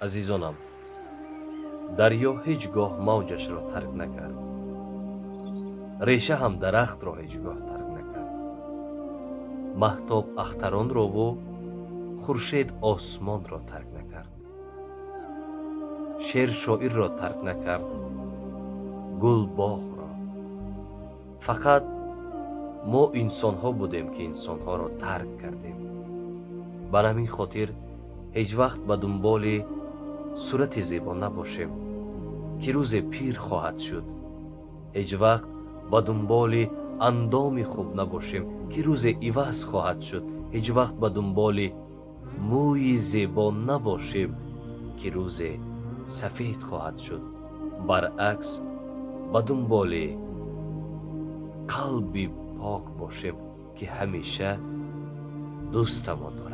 Азизонам, дарё ҳеҷ гоҳ мавҷашро тарк накард, реша ҳам дарахтро ҳеҷ гоҳ тарк накард, маҳтоб ахтаронрову хуршед осмонро тарк накард, шеър шоирро тарк накард, гул боғро. Фақат мо инсонҳо будем, ки инсонҳоро тарк кардем. Бар ҳамин хотир ҳеҷ вақт ба дунболи сурати зебо набошем, ки рӯзе пир хоҳад шуд. Ҳеҷ вақт ба дунболи андоми хуб набошем, ки рӯзе иваз хоҳад шуд. Ҳеҷ вақт ба дунболи мӯи зебо набошем, ки рӯзе сафед хоҳад шуд. Баръакс, ба дунболи қалби пок бошем, ки ҳамеша дӯстамон дорад.